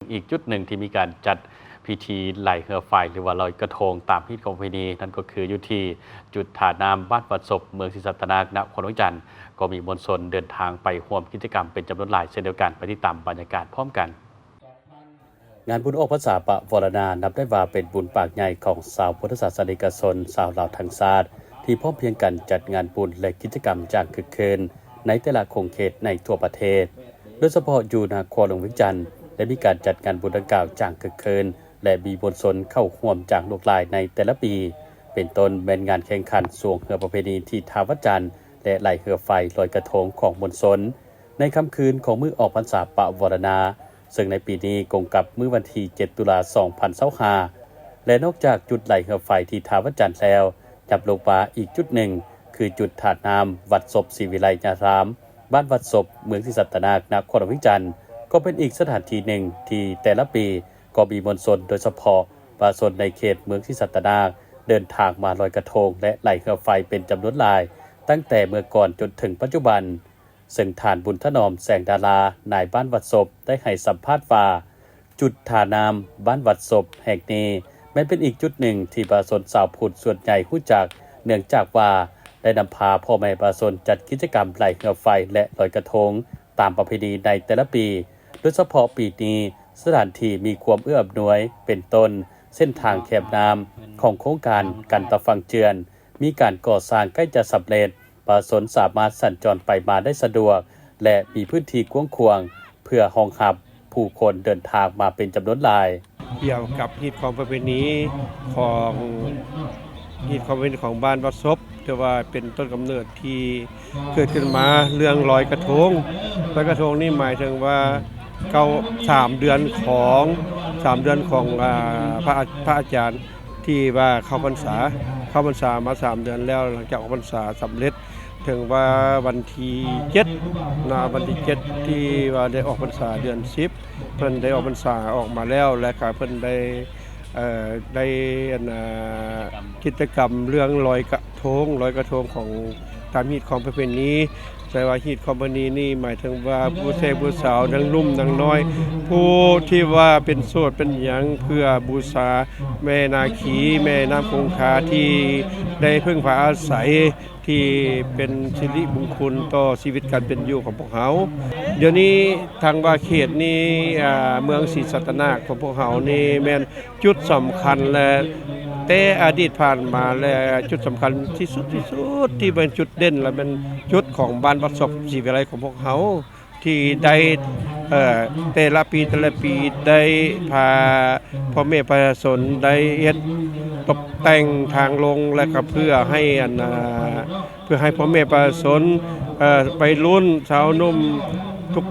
ອີກຈຸດໜຶ່ງທີ່ມີການຈັດພິທີໄຫຼເຮືອໄຟ ຫຼືວ່າລອຍກະທົງຕາມຮີດຂອງປະເພນີ ນັ້ນກໍຄືຢູ່ທີ່ຈຸດທ່ານ້ຳບ້ານວັດສົບ ເມືອງສີສັດຕະນາກ ນະຄອນຫຼວງວຽງຈັນ ກໍມີມວນຊົນເດີນທາງໄປຮ່ວມກິດຈະກຳເປັນຈຳນວນຫຼາຍເຊັ່ນດຽວກັນ. ໄປຕິດຕາມບັນຍາກາດພ້ອມກັນ. ງານບຸນອອກພັນສາປະວາລະນາ ນັບໄດ້ວ່າເປັນບຸນປາກໃຫຍ່ຂອງຊາວພຸດທະສາສະນິກະຊົນຊາວລາວທັງຊາດ ທີ່ພ້ອມພຽງກັນຈັດງານບຸນ ແລະ ກິດຈະກຳຢ່າງຄຶກຄື້ນໃນແຕ່ລະຂົງເຂດໃນທົ່ວປະເທດ. ໂດຍສະເພາະຢູ່ນະຄອນຫຼວງວຽງຈັນ ໄດ້ມີການຈັດງານບຸນດັ່ງກ່າວຢ່າງຄຶກຄື້ນ ແລະ ມີມວນຊົນເຂົ້າຮ່ວມຢ່າງຫຼວກຫຼາຍໃນແຕ່ລະປີ, ເປັນຕົ້ນແມ່ນງານແຂ່ງຂັນຊ່ວງເຮືອປະເພນີທີ່ທ່າວັດຈັນ ແລະ ໄຫຼເຮືອໄຟລອຍກະທົງຂອງມວນຊົນ ໃນຄ່ຳຄືນຂອງມື້ອອກພັນສາປະວາລະນາ, ເຊິ່ງໃນປີນີ້ກົງກັບມື້ວັນທີເຈັດ ຕຸລາ ສອງພັນຊາວຫ້າ ແລະ ນອກຈາກຈຸດໄຫຼເຮືອໄຟທີ່ທ່າວັດຈັນແລ້ວ, ຍັບລົງມາອີກຈຸດໜຶ່ງ ຄືຈຸດທ່ານ້ຳວັດສົບ ສີວິໄລຍາລາມ ບ້ານວັດສົບ ເມືອງສີສັດຕະນາກ ນະຄອນຫຼວງວຽງຈັນ ກໍເປັນອີກສະຖານທີ່ໜຶ່ງທີ່ແຕ່ລະປີກໍມີມວນຊົນ ໂດຍສະເພາະປະຊາຊົນໃນເຂດເມືອງສີສັດຕະນາກ ເດີນທາງມາລອຍກະທົງ ແລະ ໄຫຼເຮືອໄຟເປັນຈຳນວນຫຼາຍ ຕັ້ງແຕ່ເມື່ອກ່ອນຈົນເຖິງປັດຈຸບັນ. ເຊິ່ງທ່ານ ບຸນຖະໜອມ ແສງດາລາ ນາຍບ້ານວັດສົບ ໄດ້ໃຫ້ສຳພາດວ່າ ຈຸດທ່ານ້ຳບ້ານວັດສົບແຫ່ງນີ້ ແມ່ນເປັນອີກຈຸດໜຶ່ງທີ່ປະຊາຊົນຊາວພຸດສ່ວນໃຫຍ່ຮູ້ຈັກ ເນື່ອງຈາກວ່າໄດ້ນຳພາພໍ່ແມ່ປະຊາຊົນຈັດກິດຈະກຳໄຫຼເຮືອໄຟ ແລະ ລອຍກະທົງຕາມປະເພນີໃນແຕ່ລະປີ, ໂດຍສະເພາະປີນີ້ ສະຖານທີ່ມີຄວາມເອື້ອອຳນວຍ ເປັນຕົ້ນເສັ້ນທາງແຄມນ້ຳຂອງໂຄງການກັນຕາຝັ່ງເຈື່ອນ ມີການກໍ່ສ້າງໃກ້ຈະສຳເລັດ, ປະຊາຊົນສາມາດສັນຈອນໄປມາໄດ້ສະດວກ ແລະ ມີພື້ນທີ່ກວ້າງຂວາງ ເພື່ອຮອງຮັບຜູ້ຄົນເດີນທາງມາເປັນຈຳນວນຫຼາຍ. ກ່ຽວກັບຮີດຄອງປະເພນີຂອງ ຮີດຄອງປະເພນີຂອງບ້ານວັດສົບ ຖືວ່າເປັນຕົ້ນກຳເນີດທີ່ເກີດຂຶ້ນມາເລື່ອງລອຍກະທົງ. ລອຍກະທົງນີ້ໝາຍເຖິງວ່າ ເກົ້າ ສາມເດືອນຂອງ ສາມເດືອນຂອງ ອາ ພະ ພະອາຈານ ທີ່ວ່າເຂົ້າພັນສາ ເຂົ້າພັນສາມາສາມເດືອນແລ້ວ, ຫຼັງຈາກອອກພັນສາສຳເລັດ ເຖິງວ່າວັນທີເຈັດນະ ວັນທີເຈັດທີ່ວ່າໄດ້ອອກພັນສາເດືອນສິບ ເພິ່ນໄດ້ອອກພັນສາອອກມາແລ້ວ ແລະ ກະເພິ່ນໄດ້ ເອີ ໄດ້ ອັນ ອາ ກິດຈະກຳເລື່ອງລອຍກະ ໂທງ ລອຍກະໂທງຂອງ ຕາມຮີດຄອງປະເພນີ. ແຕ່ວ່າຮີດຄອງປະເພນີນີ້ໝາຍເຖິງວ່າຜູ້ແຊຜູ້ສາວ ນາງໜຸ່ມນາງນ້ອຍ ຜູ້ທີ່ວ່າເປັນໂສດເປັນຫຍັງ ເພື່ອບູຊາແມ່ນາຄີ ແມ່ນ້ຳຄົງຄາ ທີ່ໄດ້ເພິ່ງພາອາໄສ ທີ່ເປັນສິລິມຸງຄຸນຕໍ່ຊີວິດການເປັນຢູ່ຂອງພວກເຮົາ. ດຽວນີ້ທາງວ່າເຂດນີ້ ອາ ເມືອງສີສັດຕະນາກຂອງພວກເຮົານີ້ແມ່ນ ຈຸດສຳຄັນ ແລະ ແຕ່ອະດີດຜ່ານມາ ແລະ ຈຸດສຳຄັນທີ່ສຸດ ທີ່ສຸດ ທີ່ແມ່ນຈຸດເດັ່ນ ແລະ ແມ່ນຈຸດຂອງບ້ານວັດສົບ ສີວິໄລຂອງພວກເຮົາ ທີ່ໄດ້ ເອີ ແຕ່ລະປີ ແຕ່ລະປີໄດ້ພາພໍ່ແມ່ປະຊາຊົນໄດ້ເຮັດຕົບແຕ່ງທາງລົງ ແລະ ກະເພື່ອໃຫ້ ອັນ ອາ ເພື່ອໃຫ້ພໍ່ແມ່ປະຊາຊົນ ເອີ ໄວລຸ້ນ ຊາວໜຸ່ມ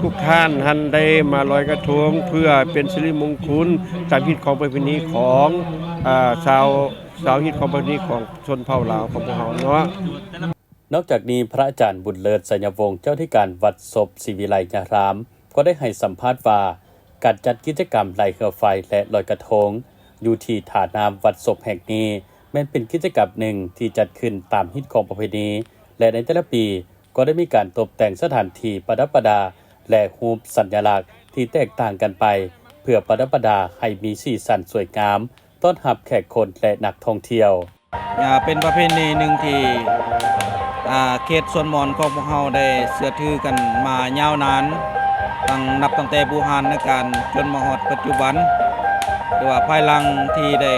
ທຸກໆທ່ານຫັ້ນໄດ້ມາລອຍກະທົງ ເພື່ອເປັນສິລິມຸງຄຸນຕາມຮີດຄອງປະເພນີຂອງ ອາ ຊາວ ຊາວຮີດຄອງປະເພນີຂອງຊົນເຜົ່າລາວຂອງພວກເຮົາເນາະ. ນອກຈາກນີ້ ພະອາຈານ ບຸນເລີດ ໄຊຍະວົງ ເຈົ້າອະທິການວັດສົບ ສີວິໄລຍາລາມ ກໍໄດ້ໃຫ້ສຳພາດວ່າ ການຈັດກິດຈະກຳໄຫຼເຮືອໄຟ ແລະ ລອຍກະທົງ ຢູ່ທີ່ທ່ານ້ຳວັດສົບແຫ່ງນີ້ ແມ່ນເປັນກິດຈະກຳໜຶ່ງທີ່ຈັດຂຶ້ນຕາມຮີດຄອງປະເພນີ ແລະ ໃນແຕ່ລະປີກໍໄດ້ມີການຕົບແຕ່ງສະຖານທີ່ປະດັບປະດາ ແລະ ຮູບສັນຍະລັກທີ່ແຕກຕ່າງກັນໄປ ເພື່ອປະດັບປະດາໃຫ້ມີສີສັນສວຍງາມ ຕ້ອນຮັບແຂກຄົນ ແລະ ນັກທ່ອງທ່ຽວ. ອາ ເປັນປະເພນີໜຶ່ງທີ່ ອາ ເຂດສ່ວນມອນຂອງພວກເຮົາໄດ້ເຊື່ອຖືກັນມາຍາວນານ ຕັ້ງ ນັບຕັ້ງແຕ່ບູຮານນະການຈົນມາຮອດປັດຈຸບັນ ຫຼືວ່າພາຍຫຼັງທີ່ໄດ້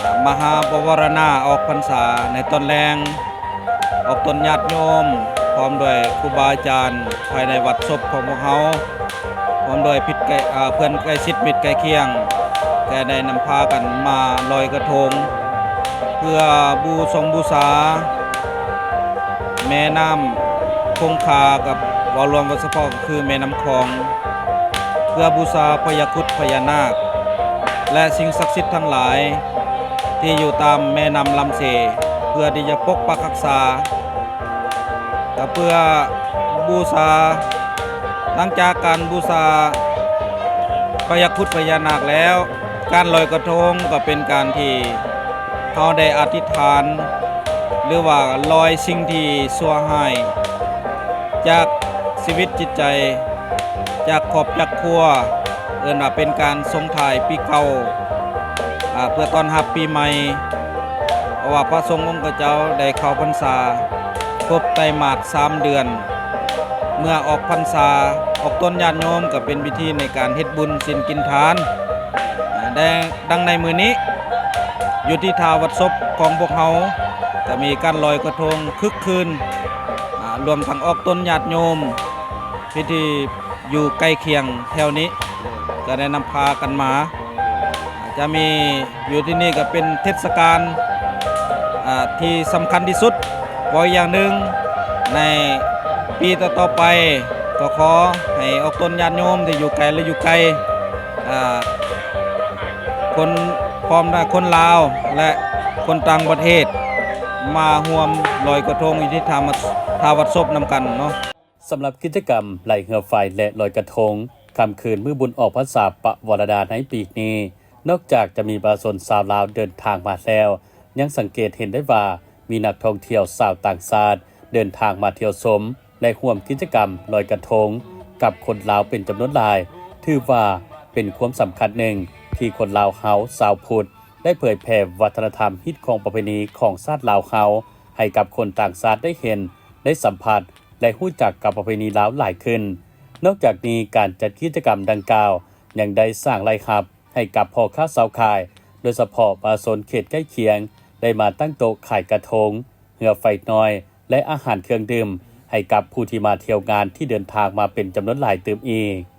ອາ ມະຫາປະວາລະນາອອກພັນສາໃນຕອນແລງ ອອກຕົນຍາດໂຍມ ພ້ອມດ້ວຍຄູບາອາຈານພາຍໃນວັດສົບຂອງພວກເຮົາ ພ້ອມດ້ວຍພິດໃກ້ ອາ ເພື່ອນໃກ້ຊິດມິດໃກ້ຄຽງ ແຕ່ໄດ້ນຳພາກັນມາລອຍກະທົງ ເພື່ອບູຊົງບູຊາແມ່ນ້ຳຄົງຄາ ກັບເວົ້າລວມວ່າສະເພາະກໍຄືແມ່ນ້ຳຂອງ ເພື່ອບູຊາພະຍາຄຸດພະຍານາກ ແລະ ສິ່ງສັກສິດທັງຫຼາຍ ທີ່ຢູ່ຕາມແມ່ນ້ຳລຳເຊ ເພື່ອທີ່ຈະປົກປັກຮັກສາ ກະເພື່ອບູຊາ. ຫຼັງຈາກການບູຊາພະຍາຄຸດພະຍານາກແລ້ວ, ການລອຍກະທົງກໍເປັນການທີ່ເຮົາໄດ້ອະທິຖານ ຫຼືວ່າລອຍສິ່ງທີ່ຊົ່ວຮ້າຍຈາກຊີວິດຈິດໃຈ, ຈາກຄອບຈາກຄົວ, ເອີ້ນວ່າເປັນການສົ່ງທ້າຍປີເກົ່າ ອາ ເພື່ອຕ້ອນຮັບປີໃໝ່ ເພາະວ່າພະສົງອົງຄະເຈົ້າໄດ້ເຂົ້າພັນສາຄົບໄຕມາດສາມເດືອນ ເມື່ອອອກພັນສາ ອອກຕົນຍາດໂຍມກໍເປັນພິທີໃນການເຮັດບຸນສິນກິນທານ ອາ ແລະ ດັ່ງໃນມື້ນີ້ ຢູ່ທີ່ທ່າວັດສົບຂອງພວກເຮົາ ກໍມີການລອຍກະທົງຄຶກຄື້ນ ອາ ລວມທັງອອກຕົນຍາດໂຍມ ທີ່ ທີ່ຢູ່ໃກ້ຄຽງແຖວນີ້ ກໍໄດ້ນຳພາກັນມາ ຈະມີ ຢູ່ທີ່ນີ້ກໍເປັນເທດສະການ ອາ ທີ່ສຳຄັນທີ່ສຸດ. ເວົ້າອີກຢ່າງໜຶ່ງ ໃນປີຕໍ່ໆໄປ ກໍຂໍໃຫ້ອອກຕົນຍາດໂຍມທີ່ຢູ່ໄກ ແລະ ຢູ່ໃກ້ ອາ ຄົນ ພ້ອມທັງຄົນລາວ ແລະ ຄົນຕ່າງປະເທດ ມາຮ່ວມລອຍກະທົງຢູ່ທີ່ທ່າ ທ່າວັດສົບນຳກັນເນາະ. ສຳລັບກິດຈະກຳໄລ່ເຮືອໄຟ ແລະ ລອຍກະທົງ ຄ່ຳຄືນມື້ບຸນອອກພັນສາປະວາລະດາໃນປີນີ້ ນອກຈາກຈະມີປະຊາຊົນຊາວລາວເດີນທາງມາແລ້ວ ຍັງສັງເກດເຫັນໄດ້ວ່າ ມີນັກທ່ອງທ່ຽວຊາວຕ່າງຊາດເດີນທາງມາທ່ຽວຊົມ ແລະ ຮ່ວມກິດຈະກຳລອຍກະທົງກັບຄົນລາວເປັນຈຳນວນຫຼາຍ. ຖືວ່າເປັນຄວາມສຳຄັນໜຶ່ງທີ່ຄົນລາວເຮົາຊາວພຸດ ໄດ້ເຜີຍແຜ່ວັດທະນະທຳ, ຮີດຄອງປະເພນີຂອງຊາດລາວເຮົາ ໃຫ້ກັບຄົນຕ່າງຊາດໄດ້ເຫັນ, ໄດ້ສຳຜັດ ແລະ ຮູ້ຈັກກັບປະເພນີລາວຫຼາຍຂຶ້ນ. ນອກຈາກນີ້, ການຈັດກິດຈະກຳດັ່ງກ່າວ ຍັງໄດ້ສ້າງລາຍຮັບໃຫ້ກັບພໍ່ຄ້າຊາວຂາຍ, ໂດຍສະເພາະປະຊາຊົນເຂດໃກ້ຄຽງ ໄດ້ມາຕັ້ງໂຕະຂາຍກະທົງ, ເຮືອໄຟນ້ອຍ ແລະ ອາຫານເຄື່ອງດື່ມ ໃຫ້ກັບຜູ້ທີ່ມາທ່ຽວງານທີ່ເດີນທາງມາເປັນຈຳນວນຫຼາຍຕື່ມອີກ.